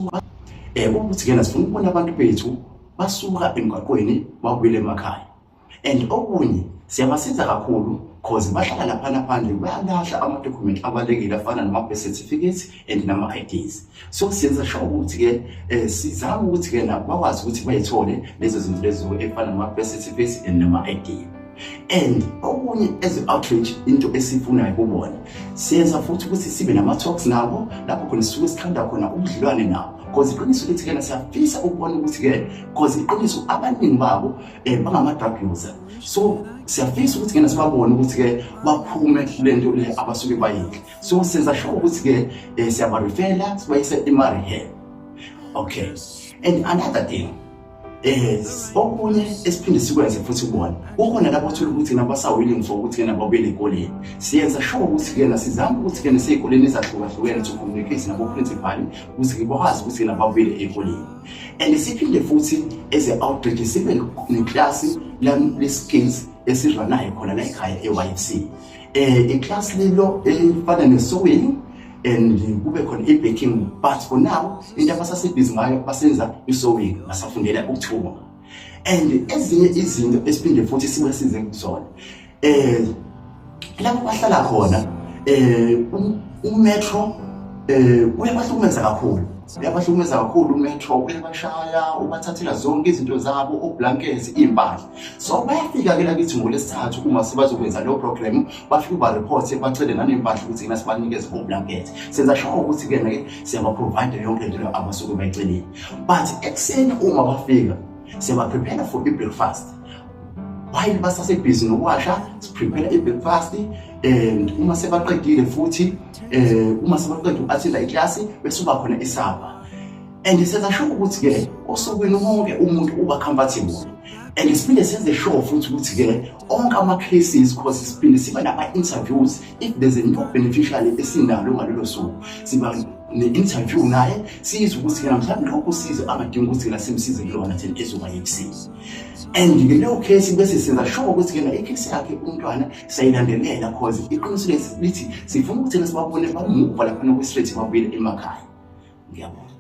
Ukuthi-ke sifuna ukubona abantu bethu basuka emgwaqweni babuyele emakhaya. And okunye siyabasiza kakhulu cause bahlala laphana phandle, bayalahla amadokhumenti abalulekile afana nama-birth certificates and nama-IDs. So siyenza sure ukuthi-ke sizame ukuthi-ke nabo bakwazi ukuthi bayithole lezo zinto lezo efana nama-birth certificates and nama-ID. And okunye, as outreach, into esifunayo kubona, siyenza futhi ukuthi sibe nama-talks nabo lapho khona sisuke sikhanda khona ubudlelwane nabo, cause iqiniso lithi-ke siyafisa ukubona ukuthi-ke, cause iqiniso abaningi babo bangama-drug user, so siyafisa ukuthi-ke sibabone ukuthi-ke baphume kule nto le abasuke bayidla. So senza sure ukuthi-ke siyaba-refer-a sibayise ema-rehab, okay? And another thing, okunye esiphinde sikwenze futhi kubona, kukhona lapho uthola ukuthi nabasa-willing for ukuthi kena babuyele ey'koleni. Siyenza sure ukuthi kena sizame ukuthi kena sey'koleni ezahlukahlukene to communicate nabo-principal ukuthi bakwazi ukuthi kena babuyele ey'koleni. And siphinde futhi as a-outreach sibe neklasi le-skills esi-run-ayo khona la ekhaya e-YFC, iklasi lelo efana ne-sewing and kube khona i-baking, but for now into abasase-busy ngayo basenza i-sewing, basafundela ukuthunga. And ezinye izinto esiphinde futhi sibasize kuzona, lapho bahlala khona, umetro uyabahlukumeza kakhulu, uyabahlukumeza kakhulu umetro, uyabashaya, ubathathela zonke izinto zabo, o-blankets, iy'mpahla. So bayafika ke lakithi ngolwesithathu uma sebazokwenza leyo program, bafike ba-report, bacele nanempahla ukuthi kena sibanikeze o-blanket. Senza sure ukuthi kena-ke siyaba-provide yonke lento leyo abasuke bayicelile. But ekuseni uma bafika siyaba-prepare for i-breakfast. While basase-busy nokuwasha, si-prepare i-breakfast, and uma sebaqedile futhi, uma sebaqeda uku-attenda iklasi, bese uba khona i-supper. And senza sure ukuthi-ke osukwini wonke umuntu uba comfortable. And siphinde senze sure futhi ukuthi-ke onke ama-cases, cause siphinde siba nama-interviews, if there's a new beneficiary esinalo ngalolo suku, siba ne-interview naye, sizwe ukuthi-ke mhlawumbe lokho usizo angadinga ukuthi-ke simsize kulona thina ezo-YFC. And-ke leyo case bese senza sure ukuthi-ke na i-case yakhe umntwana siyayilandelela, cause iqiniso lithi sifuna ukuthi sibabone bamuva laphana kwi-street babuyele emakhaya. Ngiyabonga.